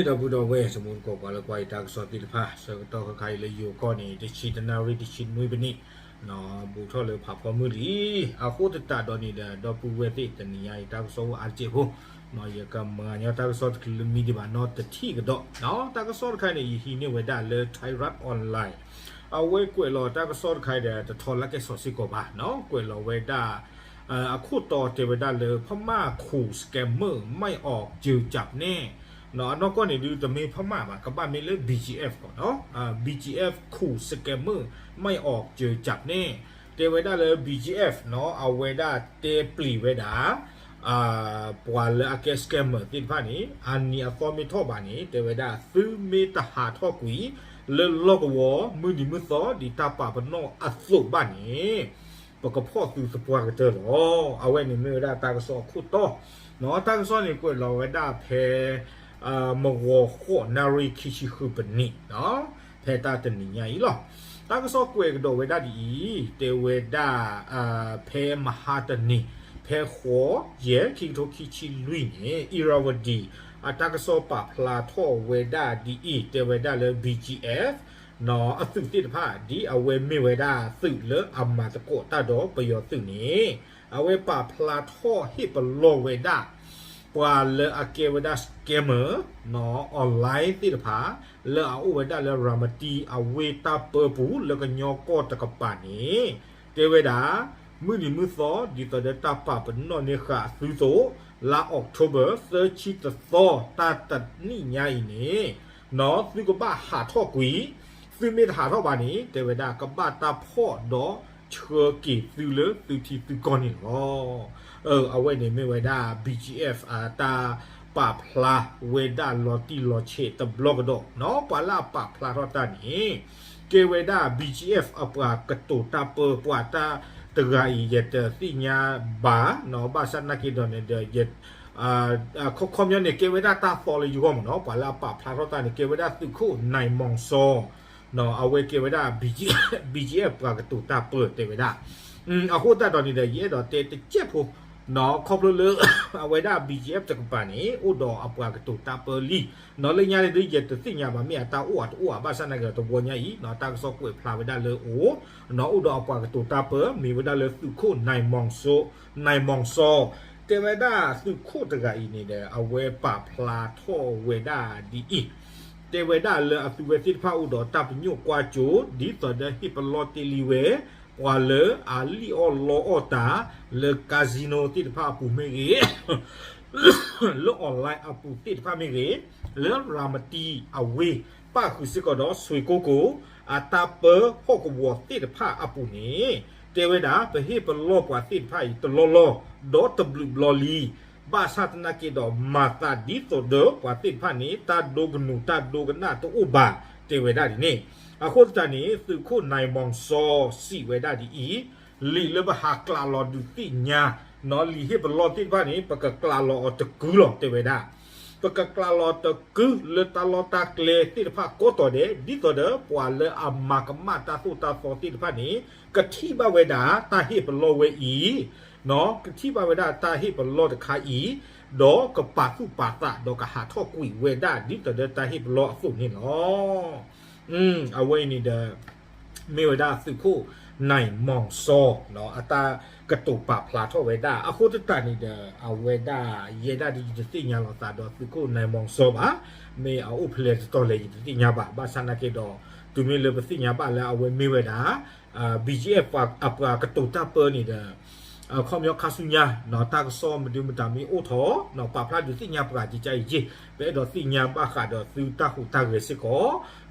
ဒီပုၢ်ဒီဝဲၢ် တံၤသကိး ပှၤလၢကွၢ်ယတၢ်ကစီၣ်သ့ၣ်တဖၣ် ဆၢကတီၢ်ခဲခါအံၤလၢယိၤကီၢ်န့ၣ် တဆံတနၣ်ရံၣ် တဆံနွံပနံၣ် ဘူးထီၣ်လၢဖးဖီမုၢ်လံ. အဃိသတးဒီးန့ၣ်ဒီး ဒီပုၢ်ဝဲၢ်သ့ၣ် တနံၤညါအံၤ တၢ်ကစီၣ်အိၣ်အါတစဲးဖိ ယကမၤညီတၢ်ကစီၣ်တချုးလၢမံဒံးဘၣ်နီတထံၣ်ကဒီး. တၢ်ကစီၣ်တခါန့ၣ် ယဟံးန့ၢ်ဝဲဒၣ်လၢ Thairath Online အဝဲကွဲးလီၤတၢ်ကစီၣ်တခါဒီး တထီလၢကဲစီၤစ့ၢ်ကီးဘၣ်နီၤ, ကွဲးလီၤဝဲဒၣ် အခိၣ်တီတဲဝဲဒၣ်လၢ พม่าขู่ scammer ไม่ออกหมายจับแน่ အနီၢ်ကီၢ်န့ၣ်ဒုးတမ့ၢ် พม่า ဘၣ်, ကဘၣ်မ့ၢ်လၢ BGF ကီးနီၤ, BGF ขู่ scammer ไม่ออกหมายจับแน่ တဲဝဲဒၣ်လၢ BGF နီၤ အဝဲဒၣ်တဲပျံၤဝဲဒၣ် ပှၤလၢအကဲ scammer သ့ၣ်တဖၣ်န့ၣ် အနံၤအသီမ့ၢ်ထီၣ်ဘၣ်န့ၣ် တဲဝဲဒၣ် သုမ့ၢ်တဟးထီၣ်ကွံာ် လၢလီၢ်ကဝီၤ မုၢ်နံၤမုၢ်သီ ဒ်တၢ်ပာ်ပနီၣ်အသိးဘၣ်န့ၣ် ပကဖီၣ်သုသပှၢ်ကတၢၢ်လီၤ. အဝဲန့ၣ်မ့ၢ်ဝဲဒၣ်တၢ်ကစီၣ်အခိၣ်တီ, တၢ်ကစီၣ်န့ၣ်ကွဲးလီၤဝဲဒၣ်ဖဲ မဂီၤဃိးနၣ်ရံၣ် ခံဆံဃုပနံး ဖဲတၢ်တနံၤညါအံၤလီၤ. တၢ်ကစီၣ်ကွဲးကဒီးဝဲဒၣ်ဒ်အံၤ, တဲဝဲဒၣ် ဖဲမဟါတနံၤ ဖဲဃိး ယဲၢ် ခံကထိခံဆံလွံၢ်န့ၣ် အံၤရၤဝတံၤ အတၢ်ကစီၣ်ပာ်ဖျါထီၣ်ဝဲဒၣ်ဒ်အံၤ, တဲဝဲဒၣ်လၢ BGF နီၤ အသုးသ့ၣ်တဖၣ် ဒ်အဝဲမ့ၢ်ဝဲဒၣ်သုးလၢအမၤသကိးတၢ်ဒီးပယီၤသုးန့ၣ် အဝဲပာ်ဖျါထီၣ်ဟ့ၣ်ပလီၢ်ဝဲဒၣ် ပှၤလၢအကဲဝဲဒၣ် scammer နီၤ online သ့ၣ်တဖၣ် လၢအအိၣ်ဝဲဒၣ်လၢ ရၤမတံအဝ့ၢ်တၢ်ပၢပူၤ လၢကညီကီၢ်တကပၤန့ၣ် တဲဝဲဒၣ် မုၢ်နံၤမုၢ်သီ ဒ်သိးဒီးတၢ်ပာ်ပနီၣ်န့ၢ်ဃာ်အသုသိး လါ October သၢဆံတသီ တၢ်တနံၣ်ညါအံၤန့ၣ် နီၤ သုကဘၣ်ဟးထီၣ်ကွံာ်, သုမ့ၢ်တဟးထီၣ်ဘၣ်န့ၣ် တဲဝဲဒၣ်ကဘၣ်တၢ်ဖီၣ်ဒီးဆှၢက့ၤသုလၢသုထံသုကီၢ်န့ၣ်လီၤ. အဝဲန့ၣ်မ့ၢ်ဝဲဒၣ် BGF အတၢ်ပာ်ဖျါဝဲဒၣ်လီၤတံၢ်လီၤဆဲးတဘျီကဒီးနီၤ, ပှၤလၢအပာ်ဖျါထီၣ်တၢ်န့ၣ် ကဲဝဲဒၣ် BGF အပှၤကတိၤတၢ်ပၢ ပှၤတၢ်တဂၤအံၤ ယတသ့ၣ်ညါဘၣ်, ဘၣ်ဆၣ်သနာ်က့ဒီးန့ၣ်ဒီး ခီခီပညီန့ၣ် ကဲဝဲဒၣ်တၢ်သီလၢယဂီၢ်မ့ၢ်နီၤ, ပှၤလၢအပာ်ဖျါထီၣ်တၢ်န့ၣ် ကဲဝဲဒၣ်သုးခိၣ် နၢၢ်မီၣ်စီ အဝဲကဲဝဲဒၣ် BGF ပှၤကတိၤတၢ်ပၢတဲဝဲဒၣ်. အဃိသတးဒီးန့ၣ်ဒီး ယအဲၣ်ဒိးတဲတစဲးဖိ ခီဖျိလၢ အဝဲဒၣ် BGF တကပၤန့ၣ် အိၣ်ဒီးအပှၤကတိၤတၢ်ပၢလံ, နီၤ လၢညါန့ၣ်ဒီး ယတသ့ၣ်ညါဘၣ် မ့ၢ်အတၢ်အိၣ်အတအိၣ်ဧါ, ဘၣ်ဆၣ်သနာ်က့ဒီး တဝီညါအံၤ တၢ်ကစီၣ်ကွဲးဖျါဝဲဒၣ်လၢအိၣ် နီၤ အိၣ်ဒီးအပှၤကတိၤတၢ်ပၢ မ့ၢ်ဝဲဒၣ်လၢသုးခိၣ် နၢၢ်မီၣ်စီ နၢၢ်မီၣ်စီ တဲဝဲဒၣ်သုးခိၣ်တဂၤအံၤန့ၣ်ဒီး အဝဲပာ်ဖျါထီၣ်ဝဲဒၣ်ဒ်အံၤ, တဲဝဲဒၣ်လၢအသုဝဲသ့ၣ်တဖၣ်အိၣ်ဒီးတၢ်ပညိၣ်ကွၢ်စိ ဒ်သိးဒီးဟ့ၣ်ပလီၢ်တ့ၢ်လံဝဲ ပှၤလၢအလံၣ်အီၣ်လီအီၣ်တၢ် လၢ casino သ့ၣ်တဖၣ်အပူၤမ့ၢ်ဂ့ၤ လၢ online အပူၤသ့ၣ်တဖၣ်မ့ၢ်ဂ့ၤ, လၢရၤမတံအဝ့ၢ် ပၣ်ဃုာ်စ့ၢ်ကီးဒီး ဆွ့ကိကိၣ် အတၢ်ပၢဟီၣ်ကဝီၤသ့ၣ်တဖၣ်အပူၤန့ၣ် တဲဝဲဒၣ် ပဟ့ၣ်ပလီၢ်ပှၤသ့ၣ်တဖၣ်အံၤတလီၢ်လီၢ် ဒီးတဘျုးဘျီလံ, ဘၣ်ဆၣ်သနာ်က့ဒီး မၤသးဒ်သိးဒီးပှၤသ့ၣ်တဖၣ်န့ၣ် တၢ်ဒိကနူၤတၢ်ဒိကနၣ်တအိၣ်ဘၣ် တဲဝဲဒၣ်ဒ်န့ၣ်. အဃိသတးန့ၣ် သုးခိၣ် နၢၢ်မီၣ်စီ စံးဝဲဒၣ်ဒ်အံၤ, လံာ်လၢပဟးကျးလီၤဒုးသ့ၣ်ညါ နီၤ လံာ်ဟ့ၣ်ပလီၢ်သ့ၣ်တဖၣ်န့ၣ် ပကကျးလီၤအီၤတကုလီၤ တဲဝဲဒၣ်. ပကကျးလီၤတကုလၢတၢ်လီၢ်တၢ်ကျဲသ့ၣ်တဖၣ်ကိးတီၤဒဲး ဒ်သိးဒီးပှၤလၢအမၤကမၣ်တၢ်သိၣ်တၢ်သီသ့ၣ်တဖၣ်န့ၣ် ကထံၣ်ဘၣ်ဝဲဒၣ်တၢ်ဟ့ၣ်ပလီၢ်ဝဲအံၤ, နီၤ ကထံၣ်ဘၣ်ဝဲဒၣ်တၢ်ဟ့ၣ်ပလီၢ်တခါအံၤ, ဒီးကပာ်သူၣ်ပာ်သးဒီးကဟးထီၣ်ကွံာ်ဝဲဒၣ်ဒ်သိးဒီးတၢ်ဟ့ၣ်ပလီၢ်အသိးန့ၣ်လီၤ. အဝဲအံၤန့ၣ်ဒီး မ့ၢ်ဝဲဒၣ်သုးခိၣ် နၢၢ်မီၣ်စီ အတၢ်ကတိၤပာ်ဖျါထီၣ်ဝဲဒၣ်. အဃိသတးန့ၣ်ဒီး အဝဲဒၣ်ယဲဒၣ်ဒ်ယတသ့ၣ်ညါလီၤသးဒီးသုးခိၣ် နၢၢ်မီၣ်စီ ဘၣ်, မ့ၢ်အအိၣ်ဖဲလဲၣ်တတီၤလဲၣ် ယတသ့ၣ်ညါဘၣ်. ဘၣ်ဆၣ်သနာ်က့ဒီး တုၤမ့ၢ်လၢပသ့ၣ်ညါဘၣ်လၢအဝဲမ့ၢ်ဝဲဒၣ် BGF အပှၤကတိၤတၢ်ပၢန့ၣ်ဒီး ခီပညီခါဆူညါ တၢ်ကစီၣ်မဒုမတၤမ့ၢ်အိၣ်ထီၣ် ပာ်ဖျါဒုးသ့ၣ်ညါပှၤကကါအံၤက့ၢ်, ပအဲၣ်ဒိးသ့ၣ်ညါဘၣ်ဃးဒီးသုတၢ်ဟူးတၢ်ဂဲၤစ့ၢ်ကီး,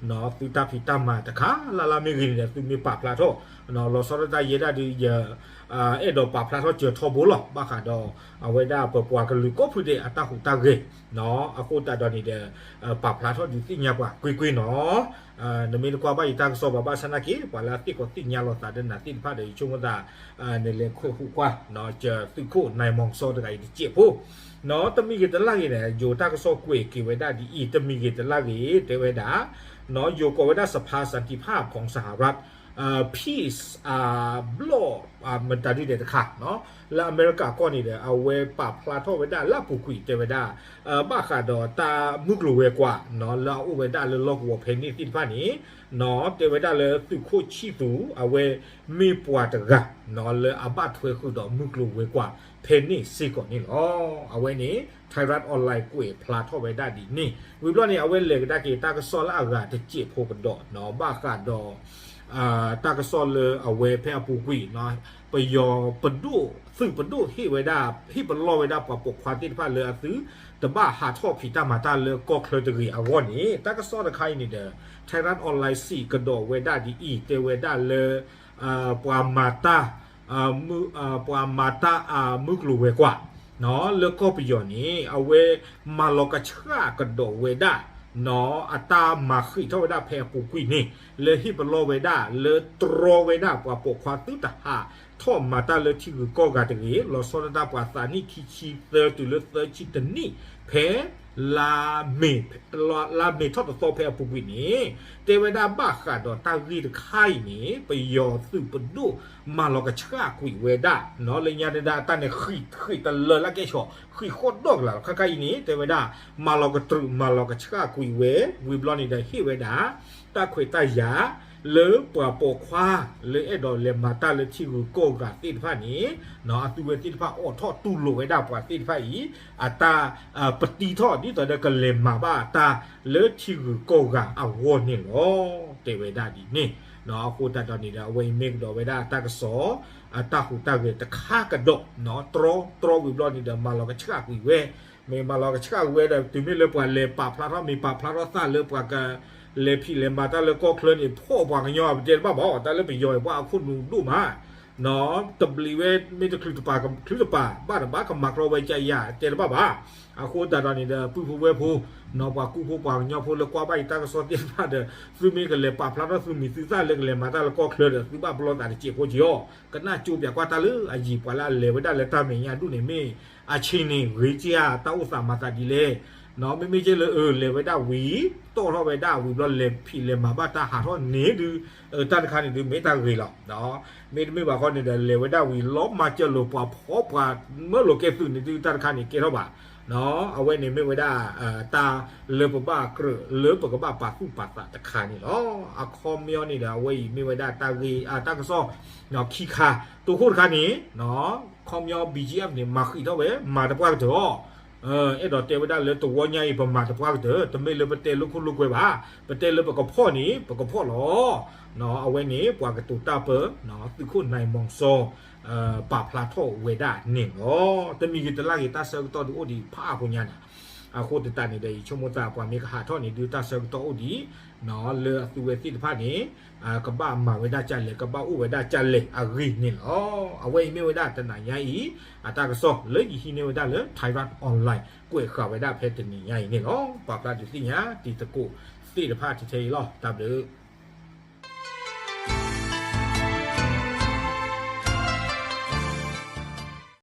သုတၢ်ဖံးတၢ်မၤတခါလၢ်လၢ်မ့ၢ်ဂ့ၤန့ၣ်ဒီး သုမ့ၢ်ပာ်ဖျါထီၣ် လီၤဆီဒၣ်တၢ်ယဲဒၣ်ဒီး ယအဲၣ်ဒိးပာ်ဖျါထီၣ်စၢၤထီဘိလီၤ. ဘၣ်ဃးဒီး အဝဲဒၣ်ပပှၤကလုာ်ကိးဖုဒဲးအတၢ်ဟူးတၢ်ဂဲၤ အဃိသတးဒီးန့ၣ်ဒီး ပာ်ဖျါထီၣ်ဒုးသ့ၣ်ညါပှၤကွ့ၢ်ကွ့ၢ်နီၤ. နမ့ၢ်တကွၢ်ဘၣ်ယတၢ်ကစီၣ်ဘၣ် ဘၣ်ဆၣ်သနာ်က့ ပှၤလၢအသ့ၣ်ကီးသ့ၣ်ညါလီၤသးဒီးနၤသ့ၣ်တဖၣ်ဒီး ယဆိကမိၣ်သး နလဲၤခွဲးဟူးကွၢ် စၢၤသုးခိၣ် နၢၢ်မီၣ်စီ တဂၤအံၤတစဲးဖိ နီၤ. တမံၤဂ့ၤတလၢ်ဂ့ၤန့ၣ် ယိၤတၢ်ကစီၣ်ကွဲးက့ၤဝဲဒၣ်ဒ်အံၤ, တမံၤဂ့ၤတလၢ်ဂ့ၤ တဲဝဲဒၣ် နီၤ ယိၤကိးဝဲဒၣ် สภาสันติภาพของสหรัฐ peace ဘျီၣ် မတၤဒုဒဲးတခါ လၢအမဲရကၤကီၢ်န့ၣ်ဒီး အဝဲပာ်ဖျါထီၣ်ဝဲဒၣ်လၢအပူၤကွံာ်တဲဝဲဒၣ် ဘၣ်ဃးဒီးတၢ်မုၢ်ကျိၤဝဲၤကွာ် လၢအအိၣ်ဝဲဒၣ်လၢလီၢ်ကဝီၤဖဲန့ၣ်သ့ၣ်တဖၣ်န့ၣ် တဲဝဲဒၣ်လၢသုးခိၣ်ဆံၣ်သူး အဝဲမ့ၢ်ပှၤတဂၤ လၢအဘၣ်ထွဲဃုာ်ဒီးမုၢ်ကျိၤဝဲၤကွာ်ဖဲန့ၣ်စ့ၢ်ကီးန့ၣ်လီၤ. အဝဲန့ၣ် Thairath Online ကွဲးဖျါထီၣ်ဝဲဒၣ်ဒ်န့ၣ် ဝံၤဘျီန့ၣ် အဝဲလဲၤကဒါက့ၤတၢ်ကစီၣ်လၢအဂၤတစဲးဖိကဒီး ဘၣ်ဃးဒီး တၢ်ကစီၣ်လၢအဝဲဖဲအပူၤကွံာ် ပယီၤပဒိၣ် သုးပဒိၣ်ဟ့ၣ်ဝဲဒၣ် ဟ့ၣ်ပလီၢ်ဝဲဒၣ်ပှၤပိာ်ခွါသ့ၣ်တဖၣ်လၢအသု တဘၣ်ဟးထီၣ်ဖံးတၢ်မၤတၢ်လၢကီၢ်ချၢတဂ့ၤအဂီၢ်န့ၣ် တၢ်ကစီၣ်တခါအံၤန့ၣ်ဒီး Thairath Online စံးကဒီးဝဲဒၣ်ဒ်အံၤ တဲဝဲဒၣ်လၢ ပှၤမၤတၢ် ပှၤမၤတၢ်အမုၢ်ကျိၤဝဲၤကွာ် လၢကီၢ်ပယီၤန့ၣ် အဝဲမၤလီၤကဆှၣ်ကဒီးဝဲဒၣ် အတၢ်မၤဃံးထီၣ်ဝဲဒၣ်ဖဲအပူၤကွံာ်န့ၣ် လၢဟ့ၣ်ပလီၢ်ဝဲဒၣ်လၢတြီဝဲဒၣ်ပှၤပိာ်ခွါသုတဟးထီၣ်မၤတၢ်လၢထံဂုၤကီၢ်ဂၤတဂ့ၤ လီၤဆီဒၣ်တၢ်ပှၤသးနံၣ်ခံဆံသၢတုၤလၢသၢဆံတနံၣ် ဖဲ လါမ့ၤထီၣ်တသီဖဲအပူၤကွံာ်န့ၣ် တဲဝဲဒၣ်ဘၣ်ဃးဒီးတၢ်ဂ့ၢ်တခါအံၤန့ၣ် ပယီၤသုးပဒိၣ်မၤလီၤကဆှၣ်ကွံာ်ဝဲဒၣ် လၢညါဒၣ်တၢ်န့ၣ်ဃံးဃံးတလၢလၢကဲၣ်ဆိး ဃံးဃီၣ်ဒီၣ်ကလာ်လီၤ ခါခါအံၤန့ၣ် တဲဝဲဒၣ် မၤလီၤကတြူးမၤလီၤကဆှၣ်ကွံာ်ဝဲ ဝံၤဘျီန့ၣ်ဒီးဟ့ၣ်ဝဲဒၣ် တၢ်ခွဲးတၢ်ယာ်လၢပှၤပိာ်ခွါ လၢအဲၣ်ဒိးလဲၤမၤတၢ်လၢထံဂုၤကီၢ်ဂၤသ့ၣ်တဖၣ်န့ၣ် အသုဝဲသ့ၣ်တဖၣ်အိးထီၣ်တူၢ်လိာ်ဝဲဒၣ်ပှၤသ့ၣ်တဖၣ်အံၤ အတၢ် ပတံထီၣ်ဒ်သိးဒီးကလဲၤမၤဘၣ်တၢ်လၢထံဂုၤကီၢ်ဂၤအဂီၢ်န့ၣ်လီၤ တဲဝဲဒၣ်ဒ်န့ၣ် အဃိသတးဒီးန့ၣ်ဒီး အဝဲအံၤမ့ၢ်ကဒီးဝဲဒၣ်တၢ်ကစီၣ် အတၢ်ဟူးတၢ်ဂဲၤတခါကဒီး တြီတြီဝံၤဘျီန့ၣ်ဒီး မၤလီၤကဆှၣ်ကွံာ်ဝဲ မ့ၢ်မၤလီၤကဆှၣ်ကွံာ်ဝဲဒီး တုၤမ့ၢ်လၢပှၤလဲၤပာ်ဖျါထီၣ် မ့ၢ်ပာ်ဖျါထီၣ်သးလၢပှၤကလဲၤဖံးလဲၤမၤတၢ်လၢကီၢ်ချၢန့ၣ် ဖီၣ်ပှၤကညီ ပတဲတဘၣ်ဘၣ် တၢ်လၢပယီၤအံၤ ပှၤအခိၣ်နူာ်ဒိၣ်မး တဘျံးဝဲ မ့ၢ်တချုးတပာ်ချုးတပာ် ဘၣ်တဘၣ်ကမၤကြီဝဲကယၤ တဲတဘၣ်ဘၣ်. အဃိသတးဒီးန့ၣ်ဒီး ပုၢ်ဖိဝဲၢ်ဖိ ပှၤကူဖိပှၤကညီဖိလၢကွၢ်ဘၣ်ယတၢ်ကစီၣ်သ့ၣ်တဖၣ်ဒီး သုမ့ၢ်ကလဲၤပာ်ဖျါထီၣ်သုမံၤသုသၣ်လၢကလဲၤမၤတၢ်လၢကီၢ်ချၢဒီး သုဘၣ်ပလီၢ်သးတစဲးဖိက့ၤအီၤ ကနၣ်ကၠိပၠးကွၢ်တၢ်လၢအယံၤပှၤလၢအလဲၤဝဲဒၣ်လၢတၢ်မဲာ်ညါဒူၣ်န့ၣ် မ့ၢ်အဆ့ၣ်န့ၣ်ဂ့ၤက့ၤဧါ တၢ်အိၣ်သးမၤသးဒ်လဲၣ် မ့မ့ၢ်ကဲလၢအလဲၤဝဲဒၣ်ဝံၤ တီၣ်ထီၣ်ဝဲဒၣ်ဝံၤဘျီ လဲၤဖံးလဲၤမၤဘၣ်တၢ်ဟးထီၣ်န့ၣ်ဒုး တၢ်တခါန့ၣ်ဒုး မ့ၢ်တၢ်ဂ့ၤလီၤ. မ့တမ့ၢ်ဘၣ်ခီန့ၣ်ဒီး လဲၤဝဲဒၣ်ဝံၤ လီၤမၢ်ကၢၢ်လိာ်ပှၤဖီပှၤမၢလိာ်ကဲသုးန့ၣ်ဒုး တၢ်တခါန့ၣ်ကဲထီၣ်ဘၣ်. အဝဲန့ၣ်မ့ၢ်ဝဲဒၣ် တၢ်လၢပဘၣ်ကြၢးလၢပကဘၣ်ပာ်သူၣ်ပာ်သးတခါန့ၣ်လီၤ. အခီပညီန့ၣ်ဒီး အဝဲအံၤမ့ၢ်ဝဲဒၣ်တၢ်ဂ့ၢ် တၢ်ကစီၣ် ခံခါ တိခိၣ်တခါန့ၣ် ခီပညီ BGF န့ၣ် မၤဃံးထီၣ်ဝဲ မၤတပှၢ်ကတၢၢ်အီၤ အဲၣ်ဒိးတဲဝဲဒၣ်လၢတဝီညါအံၤ ပမၤတပှၢ်ကတၢၢ် တမ့ၢ်လၢပတဲလိာ်ခိၣ်လိာ်ကွဲဘၣ်. ပတဲလၢပကဖီၣ်န့ၣ် ပကဖီၣ်လီၤ. အဝဲန့ၣ် ပှၤကတိၤတၢ်ပၢ သုးခိၣ်နၢၤမီၤစီၤ ပာ်ဖျါထီၣ်ဝဲဒၣ်န့ၣ်လီၤ. တမံၤဂ့ၤတလၢ်ဂ့ၤ တၢ်ဆၢကတီၢ်ဒုးအိၣ်ဒံးဖးအါဖိညါန့ၣ်. အဃိသတးန့ၣ်ဒီး ယဆိကမိၣ်သးပှၤမ့ၢ်ကဟးထီၣ်န့ၣ်ဒုး တၢ်ဆၢကတီၢ်အိၣ်ဒံး လၢအသုဝဲသ့ၣ်တဖၣ်န့ၣ် ကဘၣ်မၤဝဲဒၣ်ကလဲၣ် ကဘၣ်အိၣ်ဝဲဒၣ်ကလဲၣ်အဂ့ၢ်န့ၣ်လီၤ. အဝဲအံၤမ့ၢ်ဝဲဒၣ်တနၤညါအံၤ အတၢ်ကစီၣ်လၢယဟံးန့ၢ်ဝဲဒၣ်လၢ Thairath Online ကွဲးဃာ်ဝဲဒၣ်ဖဲတနံၤညါအံၤန့ၣ်လီၤ. ပာ်ဖျါဒုးသ့ၣ်ညါတံၤသကိးသ့ၣ်တဖၣ်ထဲအံၤလီၤ. တၢ်ဘျုး